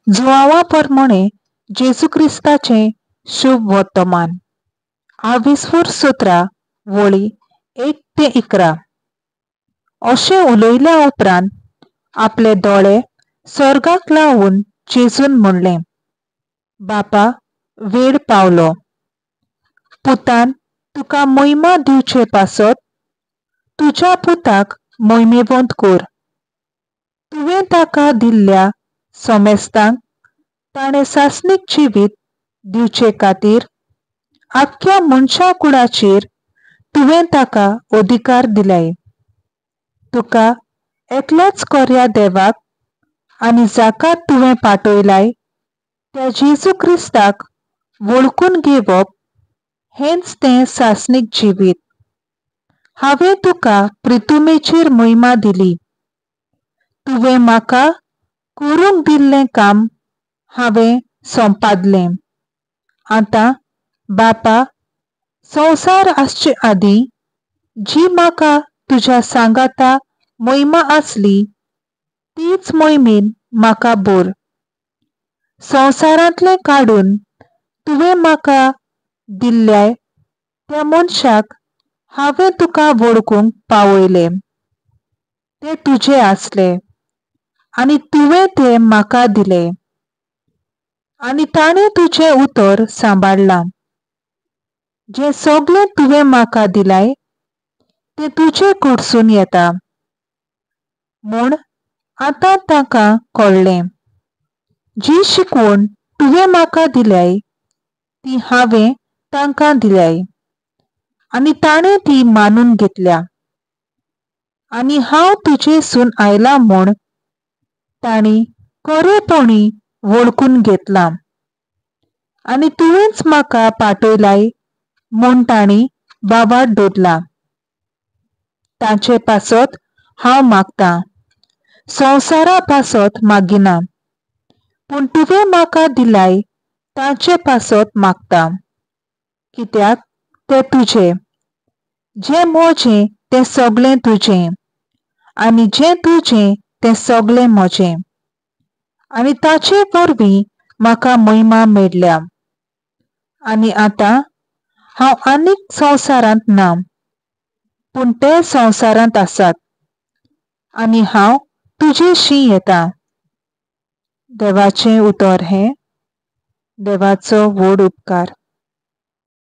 जुआंवा परमणे जेजू क्रिस्ताचें शुभ वर्तमान. आविस्फूर 17 वळी 1 ते 11. अशें उलयल्या उपरांत आपले दोळे स्वर्गाक लावन जेजून म्हणलें, बापा, वेळ पावलो. पुतान तुका मोहिमा दिवचे पासत तुज्या पुताक मोहिमेवंत कर. तुवें ताका दिल्ल्या समेस्तांक ताणें सासणीक जिवीत दिवचे खातीर आख्ख्या मनशा कुळाचेर तुवें ताका अधिकार दिलाय. तुका एकल्याच कोऱ्या देवाक आनी जाका तुवें पाठयलाय त्या जेजू क्रिस्ताक वळखून घेवप हेंच तें सासणीक जिवीत. हांवें तुका प्रितुमेचेर मोहिमा दिली. तुवें म्हाका करूंक दिल्लें काम हांवें संपादलें. आतां बापा, संवसार आसचे आदीं जी म्हाका तुज्या सांगाता मोहिमा आसली तीच मोहिमेन म्हाका भर. संवसारांतलें काडून तुवें म्हाका दिल्ल्या त्या मनशाक हांवें तुका वळखूंक पावयलें. ते तुजे आसले आनी तुवें ते म्हाका दिले आनी ताणें तुजें उतर सांबाळ्ळां. जें सगळें तुवें म्हाका दिलाय तें तुजे कडसून येता म्हूण आतां तांकां कळ्ळें. जी शिकवण तुवें म्हाका दिल्याय ती हांवें तांकां दिल्याय आनी ताणें ती मानून घेतल्या. आनी हांव तुजेसून आयलां म्हूण तांणी खरेपणी वळखून घेतलां आनी तुवेंच म्हाका पाठयलाय म्हूण तांणी बावाट दवरला. तांचे पासत हांव मागतां, संवसारा पासत मागिना, पूण तुवें म्हाका दिलाय तांचे पासत मागता. कित्याक ते तुजे, जें म्हजें तें सगळें तुजें आनी जें तुजें तें सगळें म्हजें, आनी ताचे वरवीं म्हाका मोहिमा मेळ्ळ्या. आनी आतां हांव आनीक संवसारांत ना, पूण ते संवसारांत आसात आनी हांव तुजेशी येता. देवाचें उतर हें देवाचो व्हड उपकार.